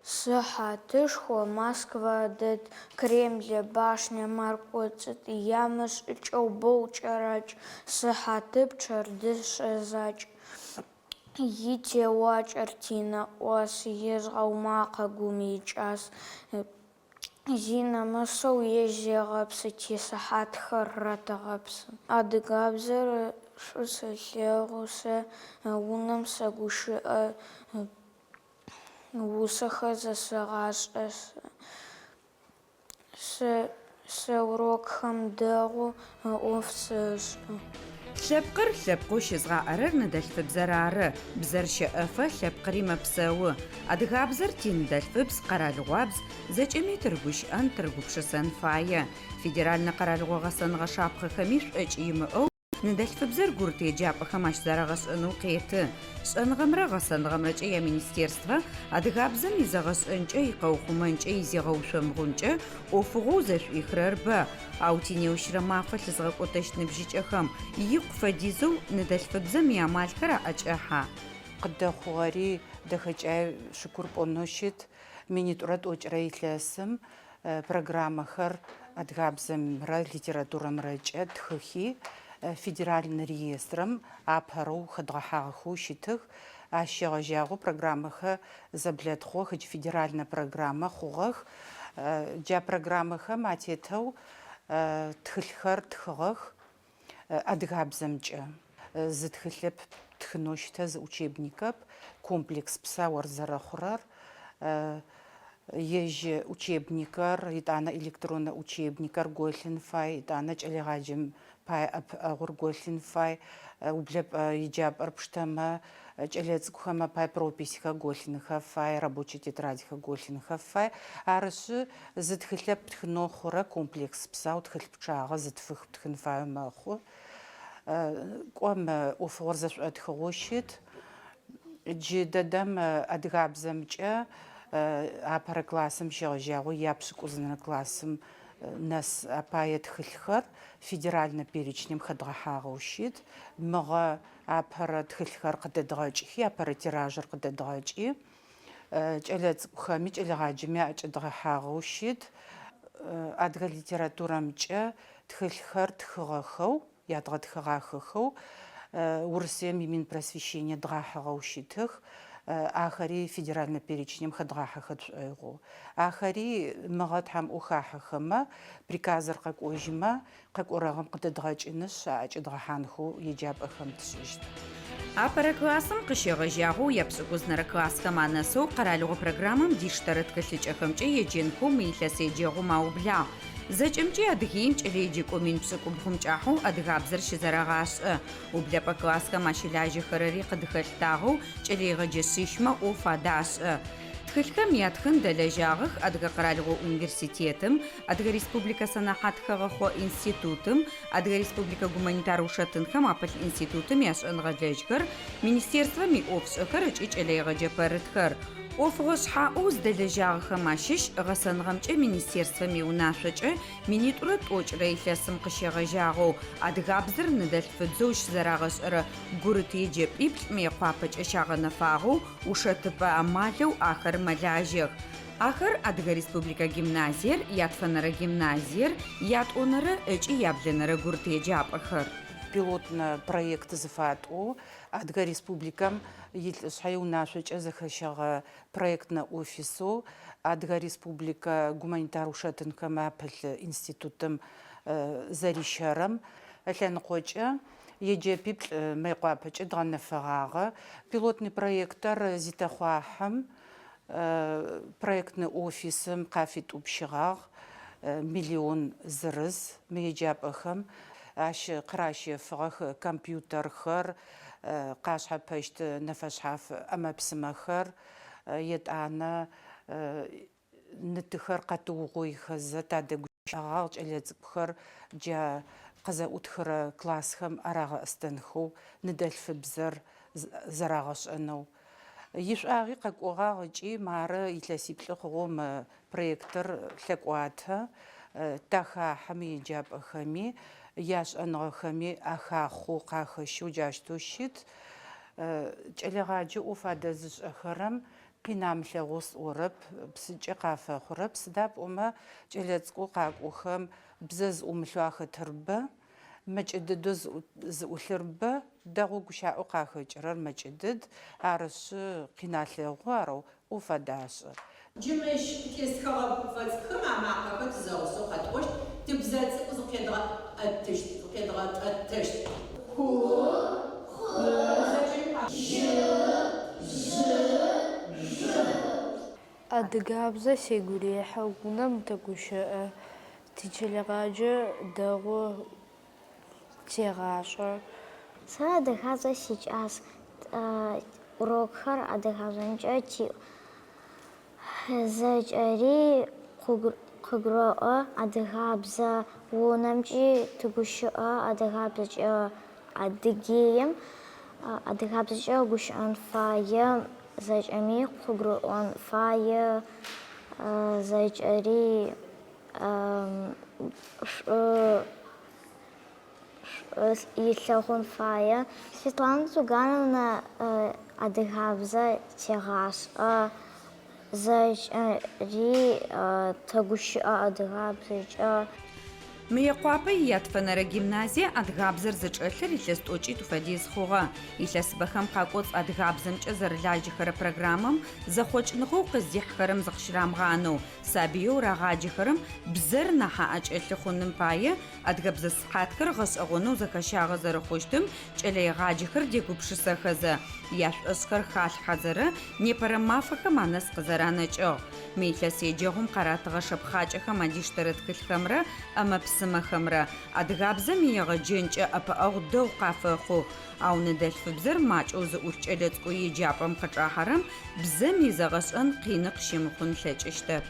Сыхьатышхо Москва дэт Кремлэ башням ар кӏоцӏыт, Ямышӏыкӏэу боу кӏэракӏ, Сыхьатыпчъэр дышъэ закӏ. Итеуакӏэр тинэӏуас, Ижъгъыу макъэ гум икӏас. Зи нэмысэу ежь зегъэпсы, Тисыхьатхэр рэтэгъэпсы. Адыгабзэр шӏу сэлъэгъу сэ, Унэм сэгущыӏэ. Усэхэр зэсэгъашӏэ сэ, сэ урокхэм дэгъоу ӏоф сэшӏэ. Лъэпкъыр лъэпкъэу щызгъаӏэрэр ныдэлъфыбзэр ары. Бзэр щэӏэфэ лъэпкъри мэпсэу. Адыгабзэр тиныдэлъфыбз, къэралыгъуабз, зэкӏэми тырыгущыӏэн, тырыгупшысэн фае. Федеральнэ къэралыгъо гъэсэныгъэ шапхъэхэми шӏокӏ имыӏэу, Ныдэлъфыбзэр гурыт еджапӏэхэм ащызэрагъэшӏэнэу къеты. Шӏэныгъэмрэ гъэсэныгъэмрэкӏэ я Министерствэ адыгабзэм изэгъэшӏэнкӏэ, икъэухъумэнкӏэ, изегъэушъомбгъункӏэ ӏофыгъоу зэшӏуихырэр бэ. Ау тинеущрэ мафэ лъызгъэкӏотэщт ныбжьыкӏэхэм икъу фэдизэу ныдэлъфыбзэм иамалхэр аӏэкӏэхьа. Къыдэхъугъэри дэхэкӏай шыкур пӏонэу щыт. Минитӏурэ тӏокӏырэ илъэсым программэхэр адыгабзэмрэ литературэмрэкӏэ ттхыхи, федеральнэ реестрэм апэрэу хэдгъэхьагъэхэу щытых. Ащ щегъэжьагъэу программэхэр зэблэтхъугъэх ыкӏи федеральнэ программэ хъугъэх. Джа программэхэм атетэу тхылъхэр тхыгъэх. Адыгабзэмкӏэ зы тхылъэп птхынэу щытэ, зы учебникэп, комплекс псау ар зэрэхъурэр. Ежь учебникэр, етӏанэ электроннэ учебникэр голъын фай, етӏанэ кӏэлэегъаджэм пае ӏэпыӏэгъур голъын фай, ублэпӏэ еджапӏэр пштэмэ, кӏэлэцӏыкӏухэм апае прописьхэр голъынхэ фай, рабочэ тетрадьхэр голъынхэ фай. Арышъы, зы тхылъэп птхынэу хъурэ комплекс псау тхылъ пчъагъэ зытфых птхын фаеу мэхъу. Кӏо, мы ӏофыгъор зэшӏотхыгъэу щыт. Джы дэдэм адыгабзэмкӏэ апэрэ классым щегъэжьагъэу япшӏыкӏузынэрэ классым нэс апае тхылъхэр федеральнэ перечнем хэдгъэхьагъэу щыт. Мыгъэ апэрэ тхылъхэр къыдэдгъэкӏхи, апэрэ тиражыр къыдэдгъэкӏи, Кӏэлэцӏыкӏухэми кӏэлэегъаджэми аӏэкӏэдгъэхьагъэу щыт. Адыгэ литературэмкӏэ тхылъхэр тхыгъэхэу, ядгъэтхыгъахэхэу Урысыем и Минпросвещение дгъахьыгъэу щытых. Ахэри федеральнэ перечнем хэдгъахьэхэ тшӏоигъоу. Ахэри мыгъэ Тхьэм ӏоу хахьэхэмэ, приказыр къэкӏожьымэ, Къэкӏорэгъым къыдэдгъэкӏынышъ, аӏэкӏэдгъэхьанхэу еджапӏэхэм тшӏыщт. Апэрэ классым къыщегъэжьагъэу япшӏыкӏузнэрэ классхэм анэсэу къэралыгъо программэм диштэрэ тхылъыкӏэхэмкӏэ еджэнхэу мы илъэс еджэгъум аублагъ. Зэкӏэмкӏи Адыгеим кӏэлэеджэкӏо 70,000 кӏахьэу адыгабзэр щызэрагъашӏэ. Ублэпӏэ классхэм ащылажьэхэрэри къыдыхэлъытагъэу кӏэлэегъэджэ шъищмэ ӏоф адашӏэ. Тхылъхэм ятхын дэлэжьагъэх Адыгэ къэралыгъо университетым, Адыгэ республикэ сэнэхьат хэгъэхъо институтым, Адыгэ республикэ гуманитар ушэтынхэм апылъ институтым яшӏэныгъэлэжьхэр, министерствэм иӏофышӏэхэр ыкӏи кӏэлэегъэджэ пэрытхэр. ӏофыгъо шъхьаӏэу зыдэлэжьагъэхэм ащыщ гъэсэныгъэмкӏэ министерствэм иунашъокӏэ 2090рэ илъэсым къыщегъэжьагъэу адыгабзэр ныдэлъфыбзэу щызэрагъэшӏэрэ гурыт еджэпӏиплӏ Мыекъуапэкӏэ щагъэнэфагъэу ушэтыпӏэ амалэу ахэр мэлажьэх. Ахэр Адыгэ республикэ гимназиер, ятфэнэрэ гимназиер, ятӏонэрэ ыкӏи яблэнэрэ гурыт еджапӏэхэр. Пилотнэ проект зыфатӏоу Адыгэ Республикэм и Лӏышъхьэ иунашъокӏэ зэхэщэгъэ проектнэ офисэу Адыгэ республикэ гуманитар ушэтынхэм апылъ институтым зэрищэрэм ылъэныкъокӏэ еджэпиплӏ Мыекъуапэкӏэ дгъэнэфэгъагъэ. Пилотный проектыр зитэхъуахьым Проектнэ офисым къафитӏупщыгъагъ миллион зырыз мы еджапӏэхэм. Ащ къыращэфыгъэх компьютерхэр, къашъхьэпэщт нэфэшъхьаф ӏэмэ-псымэхэр, етӏанэ ны-тыхэр къэтыугъоихэзэ тадэгущыӏэгъагъ кӏэлэцӏыкӏухэр джа къызэӏутхырэ классхэм арагъэӏыстэнхэу, ныдэлъфыбзэр зэрагъэшӏэнэу. Ишӏуагъи къэкӏогъагъ ыкӏи мары илъэсиплӏы хъугъэу мы проектыр лъэкӏуатэ, тахахьэ мы еджапӏэхэми, яшӏэныгъэхэми ахахъоу, къахэщэу джащтэу щыт. Кӏэлэегъаджэу ӏоф адэзышӏэхэрэм. Къин амылъэгъоу сӏорэп, псынкӏэ къафэхъурэп, сыда пӏомэ кӏэлэцӏыкӏоу къакӏохэм бзэ зыӏумылъэу ахэтыр бэ, мэкӏэ дэдэу зыӏулъыр бэ, дэгъоу гущыӏэу къахэкӏырэр мэкӏэ дэд, арышъы, къин алъэгъу, арэу ӏоф адашӏэ. Джы мыщ тестхэгъэ буквэцӏыкӏухэм амакъэхэр тызэгъусэу къэтӏощт, тыбзэ цӏыкӏу зыкъедгъэӏэтыщт, зыкъедгъэтӏэтэщт. Ку, хъу, жьы, жъы, жъу. Адыгабзэ сигу рехьы, унэм тэгущыӏэ, тикӏэлэегъаджэ дэгъу тегъашӏэ. Сэ адыгабзэ сикӏас, урокхэр адыгабзэмкӏэ тиӏ. Зэкӏэри къыгурэӏо адыгабзэ, унэмкӏи тыгущыӏэ адыгабзэкӏэ Адыгеем адыгабзэкӏэ гущыӏэн фае, зэкӏэми къыгурыӏон фае, зэкӏэри шӏу ылъэгъун фае. Светлана Тугановна адыгабзэ тегъашӏэ, зэкӏэри тэгущыӏэ адыгабзэкӏэ. Мыекъуапэ иятфэнэрэ гимназие адыгабзэр зычӏэлъыр илъэс тӏокӏитӏу фэдиз хъугъэ. Илъэсыбэхэм къакӏоцӏ адыгабзэмкӏэ зэрылажьэхэрэ программэм зэхъокӏыныгъэу къыздихьхэрэм зыкъыщырамыгъанэу, сабыеу рагъаджэхэрэм бзэр нахь аӏэкӏэлъы хъуным пае адыгэбзэ сыхьатхэр гъэшӏэгъонэу зэхэщагъэ зэрэхъущтым кӏэлэегъаджэхэр дегупшысэхэзэ, яшӏошӏхэр халъхьэзэрэ непэрэ мафэхэм анэс къызэранэкӏыгъ. Мы илъэс еджэгъум къаратыгъэ шэпхъакӏэхэм адиштэрэ тхылъхэмрэ ӏэмэ-псымэхэмрэ адыгабзэм иегъэджэнкӏэ ӏэпыӏэгъу дэгъу къафэхъух, ау ныдэлъфыбзэр макӏэу зыӏулъ кӏэлэцӏыкӏоу еджапӏэм къычӏахьэрэм бзэм изэгъэшӏэн къины къыщымыхъун ылъэкӏыщтэп.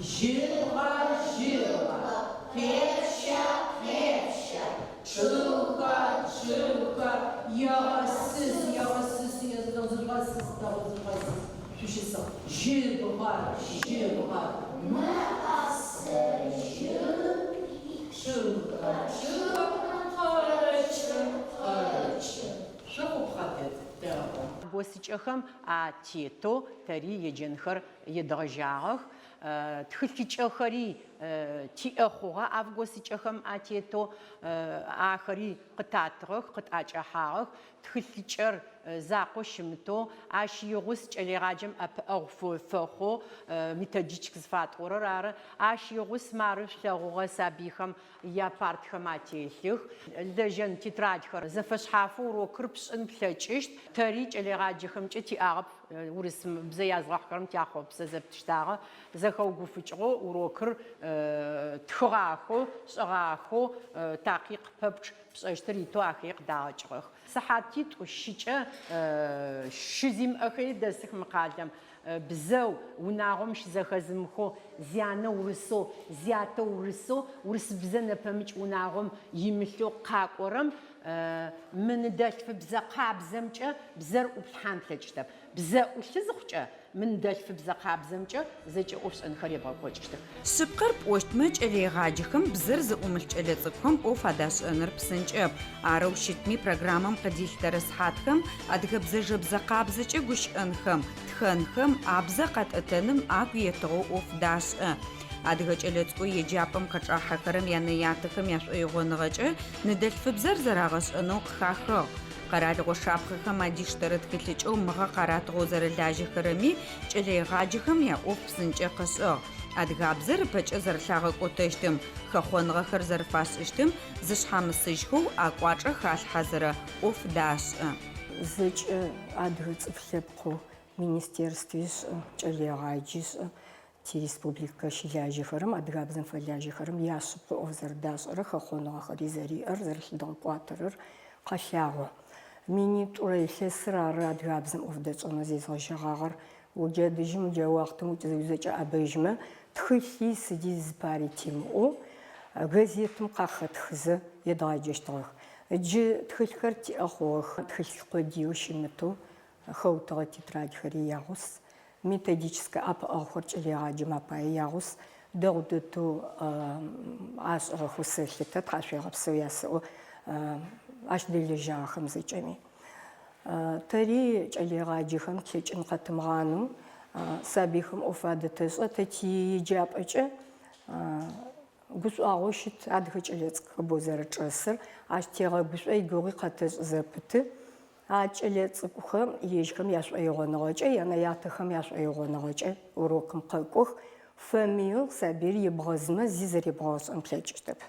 Жьыбгъэ, жьыбгъэ, къепщэ, къепщэ, чъыгхэр, чъыгхэр, егъэсыс, егъэсыс, зыжъугъэсыс, дэгъоу зыжъугъэсыс, шъущысыгъ. Жьыбгъэ, жьыбгъэ, мэӏэсэ жьы, чъыгхэр, чъыгхэр, къэкӏы, къэкӏы. Шъухъупхъэ дэд, дэгъу. Госыкӏэхэм атетэу тэри еджэнхэр едгъэжьагъэх. Тхылъыкӏэхэри тиӏэ хъугъэ, авгосыкӏэхэм атетэу ахэри къытатыгъэх, къытӏакӏэхьагъэх. Тхылъыкӏэр закъоу щымытэу, ащ игъус кӏэлэегъаджэм ӏэпыӏэгъу фэхъоу методичк зыфатӏорэр ары. Ащ игъус мары шъулъэгъугъэ сабыйхэм япартхэм ателъых. Лэжьэн тетрадьхэр зэфэшъхьафэу урокыр пшӏын плъэкӏыщт. Тэри кӏэлэегъаджэхэмкӏэ тиӏагъэп Урысыбзэ язгъэхьхэрэм тяхъопсэ зэпытщтагъэ, зэхэугуфыкӏыгъэу урокыр тхыгъахэу, шӏыгъахэу, такъикъ пэпчъ пшӏэщтыр итэу ахэри къыдагъэкӏыгъэх. Сыхьатитӏу щыкӏэ шы зимыӏэхэри дэсых мы къалэм. Бзэу унагъом щызэхэзымыхэу, зянэ урысэу, зятэ урысэу, урысыбзэ нэпэмыкӏ унагъом имылъэу къакӏорэм Мы ныдэлъфыбзэ къабзэмкӏэ бзэр ӏуплъхьан плъэкӏыщтэп. Бзэ ӏулъы зыхъукӏэ, мы ныдэлъфыбзэ къабзэмкӏэ зэкӏэ ӏофшӏэнхэр ебгъэкӏокӏыщтых. Шъыпкъэр пӏощтмэ, кӏэлэегъаджэхэм бзэр зыӏумылъ кӏэлэцӏыкӏухэм ӏоф адашӏэныр псынкӏэп. Арэу щытми, программэм къыдилъытэрэ сыхьатхэм адыгэбзэ жэбзэ къабзэкӏэ гущыӏэнхэм, тхэнхэм, абзэ къэтӏэтэным агу етыгъэу ӏоф дашӏэ. Адыгэ кӏэлэцӏыкӏоу еджапӏэм къычӏахьэхэрэм янэ-ятэхэм яшӏоигъоныгъэкӏэ ныдэлъфыбзэр зэрагъэшӏэнэу къыхахыгъ. Къэралыгъо шапхъэхэм адиштэрэ тхылъыкӏэу мыгъэ къаратыгъэу зэрэлажьэхэрэми кӏэлэегъаджэхэм яӏоф псынкӏэ къышӏыгъ. Адыгабзэр ыпэкӏэ зэрэлъагъэкӏотэщтым, хэхъоныгъэхэр зэрэфашӏыщтым зышъхьамысыжьхэу акӏуачӏэ халъхьэзэрэ ӏоф дашӏэ. Зэкӏэ адыгэ цӏыф лъэпкъэу министерстви шӏы, кӏэлэегъаджи шӏы, Тиреспубликэ щылажьэхэрэм, адыгабзэм фэлажьэхэрэм яшъыпкъэу ӏоф зэрэдашӏэрэр, хэхъоныгъэхэри зэриӏэр, зэрэлъыдгъэкӏуатэрэр къэлъагъо. Минитӏурэ илъэсыр ары адыгабзэм ӏоф дэтшӏэнэу зезгъэжьэгъагъэр. Джэдыжьым, джа уахътэм узэкӏэӏэбэжьмэ, тхылъи сыди зыпари тимыӏэу газетым къахэтхызэ едгъаджэщтыгъэх. Джы тхылъхэр тиӏэ хъугъэх, тхылъ къодыеу щымытэу хэутыгъэ тетрадьхэри ягъус, методическэ ӏэпыӏэгъухэр кӏэлэегъаджэм апае ягъус, дэгъу дэдэу ашӏыгъэхэу сэлъытэ, тхьашъуегъэпсэу ясэӏо ащ дэлэжьагъэхэм зэкӏэми. Тэри кӏэлэегъаджэхэм тлъэкӏын къэтымыгъанэу сабыйхэм ӏоф адэтэшӏэ. Тэ тиеджапӏэкӏэ гушӏуагъоу щыт адыгэ кӏэлэцӏыкӏухэр бэу зэрэчӏэсыр. Ащ тегъэгушӏо, игугъуи къэтэшӏы зэпыты. А кӏэлэцӏыкӏухэм ежьхэм яшӏоигъоныгъэкӏэ, янэ-ятэхэм яшӏоигъоныгъэкӏэ урокым къэкӏох. Фэмыеу сабыир ебгъэзымэ зи зэребгъэгъэшӏэн плъэкӏыщтэп.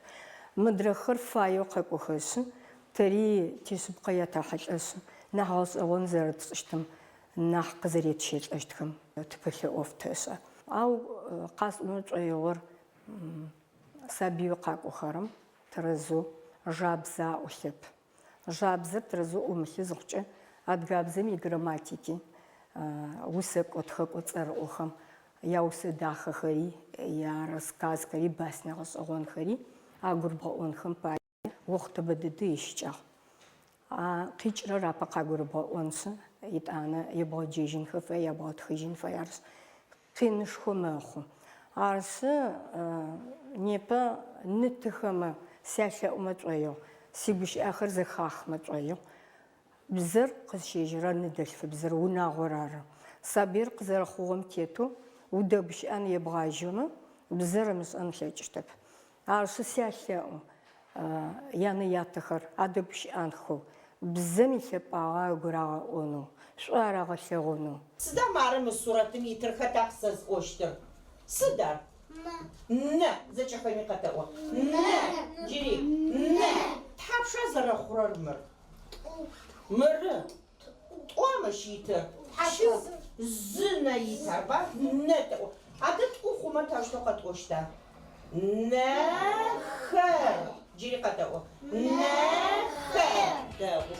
Мыдрэхэр фаеу къэкӏохэшъы, тэри тишъыпкъэ ятэхьылӏэшъы, нахь гъэшӏэгъон зэрэтшӏыщтым, нахь къызэретщэлӏэщтхэм тыпылъэу ӏоф тэшӏэ. Ау къасӏомэ шӏоигъор сабыеу къакӏохэрэм тэрэзэу жабзэ аӏулъэп. Жабзэр тэрэзэу ӏумылъы зыхъукӏэ, адыгабзэм играмматики, усэкӏо, тхэкӏо цӏэрыӏохэм яусэ дахэхэри, ярассказхэри, баснэ гъэшӏэгъонхэри агурыбгъэӏонхэм пае охътэ бэдэдэ ищыкӏагъ. А къикӏырэр апэ къагурыбгъэӏоншъы, етӏанэ ебгъэджэжьынхэ фае, ябгъэтхыжьын фае. Арышъ, къинышхо мэхъу. Арышъы, непэ ны-тыхэмэ сялъэӏумэ шӏоигъу, сигущыӏэхэр зэхахмэ шӏоигъу. Бзэр къызщежьэрэр ныдэлъфыбзэр, унагъор ары. Сабыир къызэрэхъугъэм тетэу удэгущыӏэн ебгъажьэмэ, бзэр ымышӏэн ылъэкӏыщтэп. Арышъы, сялъэӏу янэ-ятэхэр адэгущыӏэнхэу, бзэм илъэпӏагъэ агу рагъэӏонэу, шӏу арагъэлъэгъунэу. Сыда мары мы сурэтым итыр хэта къысэзыӏощтыр? Сыд ар? Нэ. Зэкӏэхэми къэтэӏо. Нэ. Джыри. Нэ. Тхьапша зэрэхъурэр мыр? Мыры. Тӏо мыщ итыр. Тхьапша? Зы нэ ит, арба? Нэ тэӏо. Адэ тӏу хъумэ таущтэу къэтӏощта? Нэхэр. Джыри къэтэӏо. Нэхэр. Дэгъу.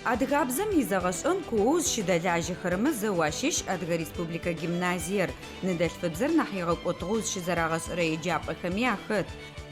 Адыгабзэм изэгъэшӏэн куоу зыщыдэлажьэхэрэмэ зэу ащыщ Адыгэ республикэ гимназиер. Ныдэлъфыбзэр нахь игъэкӏотыгъэу зыщызэрагъэшӏэрэ еджапӏэхэми ахэт.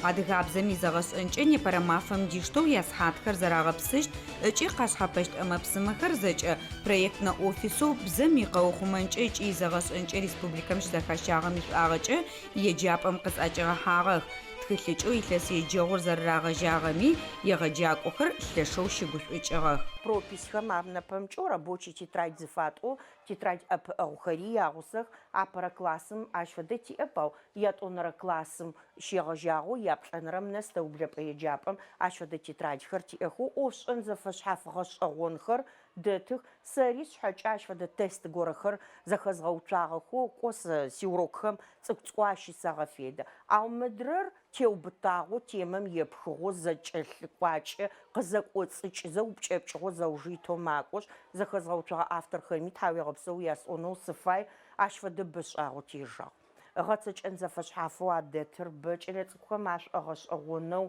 Адыгабзэм изэгъэшӏэнкӏэ непэрэ мафэм диштэу ясыхьатхэр зэрагъэпсыщт ыкӏи къашъхьапэщт ӏэмэ-псымэхэр зэкӏэ Проектнэ офисэу бзэм икъэухъумэнкӏэ ыкӏи изэгъэшӏэнкӏэ республикэм щызэхащагъэм ишӏуагъэкӏэ еджапӏэм къызӏэкӏигъэхьагъэх. Тхылъыкӏэу илъэс еджэгъур зэрэрагъэжьагъэми егъэджакӏохэр лъэшэу щыгушӏукӏыгъэх. Прописьхэм анэпэмыкӏэу рабочий тетрадь зыфатӏоу тетрадь ӏэпыӏэгъухэри ягъусэх. Апэрэ классым ащ фэдэ тиӏэп, ау ятӏонэрэ классым щегъэжьагъэу яплӏэнэрэм нэс тэ ублэпӏэ еджапӏэм ащ фэдэ тетрадьхэр тиӏэхэу ӏофшӏэн зэфэшъхьаф гъэшӏэгъонхэр дэтых. Сэри сшъхьэкӏэ ащ фэдэ тест горэхэр зэхэзгъэуцуагъэхэу кӏо сэ сиурокхэм цӏыкӏу-цӏыкӏоу ащысэгъэфедэ. Ау мыдрэр теубытагъэу темэм епхыгъэу зэкӏэлъыкӏуакӏэ къызэкӏоцӏыкӏзэ упкӏэпкӏыгъэу зэужы итэу макӏошъ, зэхэзгъэуцогъэ авторхэми тхьауегъэпсэу ясӏонэу сыфай, ащ фэдэ бэшӏагъэу тежагъ. Гъэцэкӏэн зэфэшъхьафэу адэтыр бэ, кӏэлэцӏыкӏухэм ашӏогъэшӏэгъонэу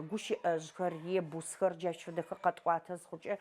гущыӏэжъхэр, ребусхэр, джащ фэдэхэр къэтӏуатэ зыхъукӏэ,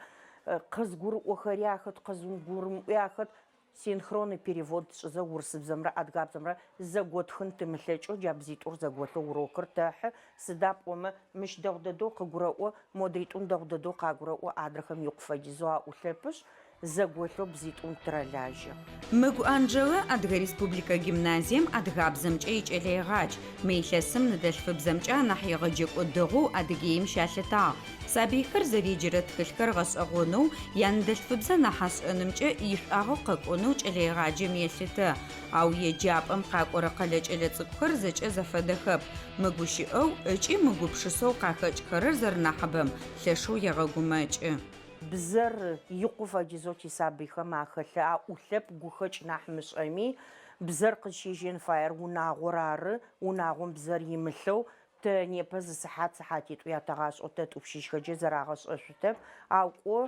къызгурыӏохэри ахэт, къызгурымыӏуи ахэт. Синхронный перевод тшӏызэ урысыбзэмрэ адыгабзэмрэ зэготхын тымылъэкӏэу джа бзитӏур зэголъэу урокыр тэхьы, сыда пӏомэ мыщ дэгъу дэдэу къыгурэӏо, модритӏум дэгъу дэдэу къагурэӏо, адрэхэм икъу фэдизэу аӏулъэпышъ, зэголъэу бзитӏум тырэлажьэ. Мыгу Анжелэ Адыгэ республикэ гимназием адыгабзэмкӏэ икӏэлэегъадж. Мы илъэсым ныдэлъфыбзэмкӏэ анахь егъэджэкӏо дэгъоу Адыгеим щалъытагъ. Сабыйхэр зэреджэрэ тхылъхэр гъэшӏэгъонэу, яныдэлъфыбзэ нахь ашӏэнымкӏэ ишӏуагъэ къэкӏонэу кӏэлэегъаджэм елъытэ. Ау еджапӏэм къакӏорэ къэлэ кӏэлэцӏыкӏухэр зэкӏэ зэфэдэхэп. Мыгущыӏэу ыкӏи мыгупшысэу къахэкӏхэрэр зэрэнахьыбэм лъэшэу егъэгумэкӏы. Бзэр икъу фэдизэу тисабыйхэм ахэлъ, аӏулъэп, гухэкӏ нахь мышӏэми, бзэр къызщежьэн фаер унагъор ары, унагъом бзэр имылъэу, тэ непэ зы сыхьат, сыхьатитӏу ятэгъашӏэу тэтӏупщыжьхэджэ зэрагъэшӏэшъутэп, ау кӏо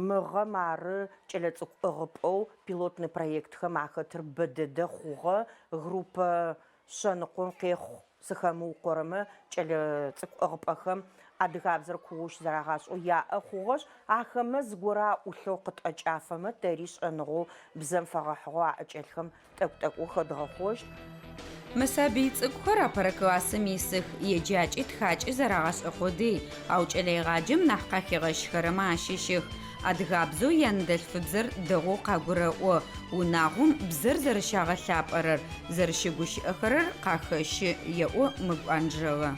мыгъэм ары кӏэлэцӏыкӏу ӏыгъыпӏэу пилотный проектхэм ахэтыр бэ дэдэ хъугъэ, группэ шъэныкъом къехъу сыхэмыукъорэмэ, кӏэлэцӏыкӏу ӏыгъыпӏэхэм адыгабзэр куоу щызэрагъашӏэу яӏэ хъугъэшъ, ахэмэ зыгорэ аӏулъэу къытӏэкӏафэмэ, тэри шӏэныгъэу бзэм фэгъэхьыгъэу аӏэкӏэлъхэм тӏэкӏу-тӏэкӏоу хэдгъэхъощт. Мы сабый цӏыкӏухэр апэрэ классым исых, еджакӏи тхакӏи зэрагъэшӏэ къодый, ау кӏэлэегъаджэм нахь къахигъэщхэрэмэ ащыщых. Адыгабзэу яныдэлъфыбзэр дэгъоу къагурэӏо, унагъом бзэр зэрэщагъэлъапӏэрэр, зэрэщыгущыӏэхэрэр къахэщы, еӏо Мыгу Анжелэ.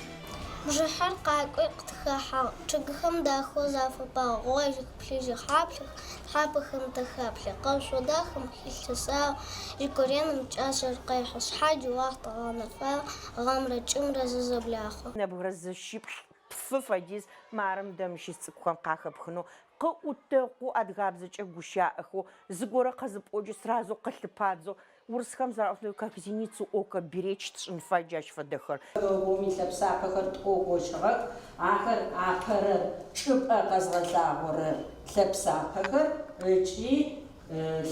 Бжыхьэр къакӏуи къытхэхьагъ, Чъыгхэм дахэу зафэпагъ, Гъожьых, плъыжьых, хьаплъых, Тхьапэхэм тахэплъэ. Къэшъо дахэм хилъэсагъ, Жьыкореным пкӏашъэр къехьы, Шъхьадж иуахътэ гъэнэфагъ, Гъэмрэ кӏымрэ зызэблахъу. Нэбгырэ зыщыплӏ тфы фэдиз марым дэмыщыс цӏыкӏухэм къахэпхынэу, къыӏутэкъоу адыгабзэкӏэ гущаӏэхэу, зыгорэ къэзыпӏокӏэ сразу къылъыпадзэу, урысхэм зэраӏоу как зеницу ока беречь тшӏын фай джащ фэдэхэр. Глаголым илъэпсапэхэр тӏоу гощыгъэх, ахэр апэрэр чӏыпӏэ къэзгъэлъагъорэ лъэпсапэхэр ыкӏи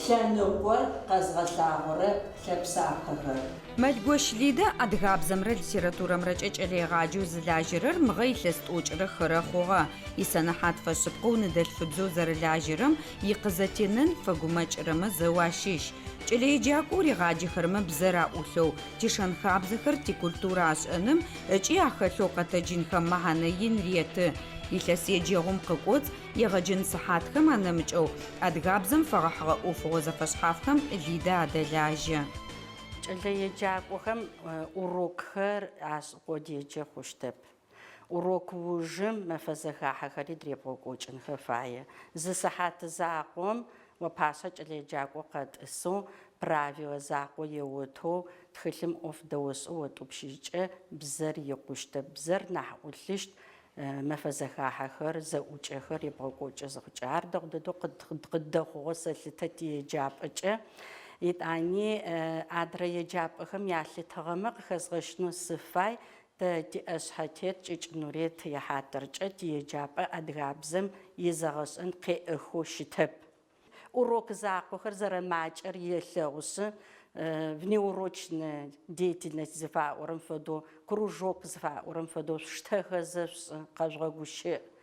лъэныкъор къэзгъэлъагъорэ лъэпсапэхэр. Мэлгощ Лидэ адыгабзэмрэ литературэмрэкӏэ кӏэлэегъаджэу зылажьэрэр мыгъэ илъэс тӏокӏырэ хырэ хъугъэ. Исэнэхьат фэшъыпкъэу ныдэлъфыбзэу зэрылажьэрэм икъызэтенэн фэгумэкӏырэмэ зэу ащыщ. Кӏэлэеджакӏоу ригъаджэхэрэмэ бзэр аӏулъэу, тишэн-хабзэхэр, тикультурэ ашӏэным ыкӏи ахэлъэу къэтэджынхэм мэхьанэ ин реты. Илъэс еджэгъум къыкӏоцӏ егъэджэн сыхьатхэм анэмыкӏэу адыгабзэм фэгъэхьыгъэ ӏофыгъо зэфэшъхьафхэм Лидэ адэлажьэ. Кӏэлэеджакӏохэм урокхэр ашӏы къодыекӏэ хъущтэп. Урок ужым мэфэ зэхахьэхэри дыребгъэкӏокӏынхэ фае. Зы сыхьат закъом уапашъхьэ кӏэлэеджакӏо къэтӏысэу, правилэ закъо еотэу, тхылъым ӏоф дэошӏэу отӏупщыжькӏэ бзэр икъущтэп. Бзэр нахь ӏулъыщт мэфэ зэхахьэхэр, зэӏукӏэхэр ебгъэкӏокӏы зыхъукӏэ. Ар дэгъу дэдэу къыддэхъугъэу сэлъытэ тиеджапӏэкӏэ. Етӏани адрэ еджапӏэхэм ялъытыгъэмэ къыхэзгъэщынэу сыфай, Тэ тиӏэшъхьэтет Кӏыкӏ Нурет ихьатыркӏэ тиеджапӏэ адыгабзэм изэгъэшӏэн къеӏыхэу щытэп. Урок закъохэр зэрэмакӏэр елъэгъушъы, внеурочная деятельность зыфаӏорэм фэдэу, кружок зыфаӏорэм фэдэу шъуштэхэзэ шъушӏы, къэжъугъэгущыӏ.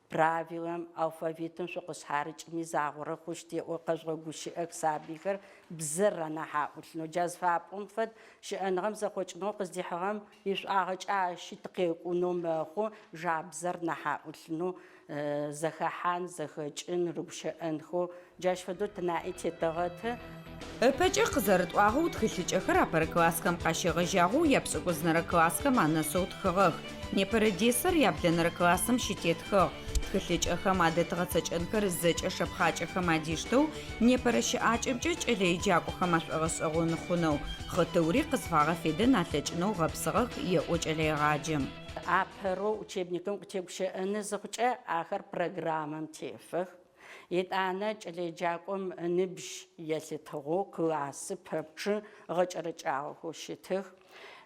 Правилэм, алфавитым шъукъышъхьарыкӏми загъорэ хъущт еӏо, къэжъугъэгущыӏэх сабыйхэр бзэр анахь аӏулъынэу. Джа зыфапӏом фэд, щыӏэныгъэм зэхъокӏыныгъэу къыздихьыгъэм ишӏуагъэкӏэ ащи тыкъекӏунэу мэхъу, жабзэр нахь аӏулъынэу, зэхэхьан, зэхэкӏын, рыгущыӏэнхэу, джащ фэдэу тынаӏи тетэгъэты. Ыпэкӏэ къызэрытӏуагъэу тхылъыкӏэхэр апэрэ классхэм къащегъэжьагъэу япшӏыкӏузынэрэ классхэм анэсэу тхыгъэх. Непэрэ десэр яблэнэрэ классым щытетхыгъ. Тхылъыкӏэхэм адэт гъэцэкӏэнхэр зэкӏэ шэпхъакӏэхэм адиштэу, непэрэ щыӏакӏэмкӏэ кӏэлэеджакӏохэм ашӏогъэшӏэгъон хъунэу, хъытыури къызфагъэфедэн алъэкӏынэу гъэпсыгъэх, еӏо кӏэлэегъаджэм. Апэрэу учебникым къытегущыӏэны зыхъукӏэ ахэр программэм тефэх. Етӏанэ кӏэлэеджакӏом ыныбжь елъытыгъэу классы пэпчъ гъэкӏэрэкӏагъэхэу щытых.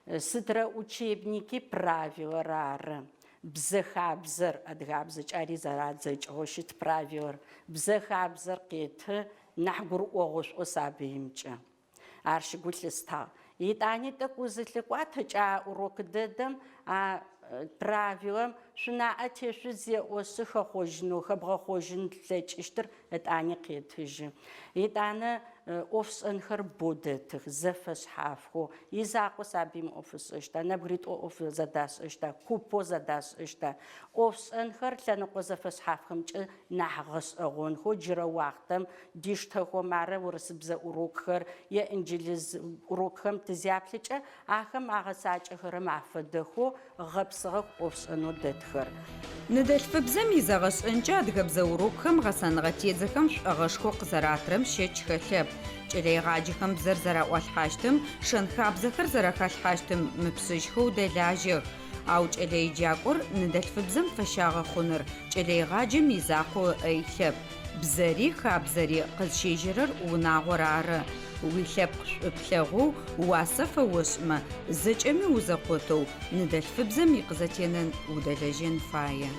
Сыдрэ учебники правилэр ары. Бзэ хабзэр, адыгабзэкӏэ ари зэрадзэкӏыгъэу щыт правилэр. Бзэ хабзэр къеты нахь гурыӏогъошӏоу сабыимкӏэ. Ар щы гу лъыстагъ. Етӏани тӏэкӏу узылъыкӏуатэкӏэ а урок дэдэм а правилэм шъунаӏэ тешъудз еӏошъы хэхъожьынэу, хэбгъэхъожьын плъэкӏыщтыр ытӏани къетыжьы. Етӏанэ ӏофшӏэнхэр бэу дэтых, зэфэшъхьафхэу. Изакъоу сабыим ӏоф ышӏэщта, нэбгыритӏо ӏоф зэдашӏэщта, купэу зэдашӏэщта. Ӏофшӏэнхэр лъэныкъо зэфэшъхьафхэмкӏэ нахь гъэшӏэгъонхэу джырэ уахътэм диштэхэу мары урысыбзэ урокхэр е инджылыз урокхэм тызяплъыкӏэ, ахэм агъэцакӏэхэрэм афэдэхэу гъэпсыгъэх ӏофшӏэнэу дэтхэр. Ныдэлъфыбзэм изэгъэшӏэнкӏэ адыгэбзэ урокхэм гъэсэныгъэ тедзэхэм шӏогъэшхо къызэратырэм щэч хэлъэп. Кӏэлэегъаджэхэм бзэр зэраӏуалъхьащтым, шэн-хабзэхэр зэрахалъхьащтым мыпшъыжьхэу дэлажьэх. Ау кӏэлэеджакӏор ныдэлъфыбзэм фэщагъэ хъуныр кӏэлэегъаджэм изакъоу ыӏэ илъэп. Бзэри хабзэри къызщежьэрэр унагъор ары. Уилъэпкъ шӏу плъэгъоу, уасэ фэошӏымэ, зэкӏэми узэкъотэу ныдэлъфыбзэм икъызэтенэн удэлэжьэн фае.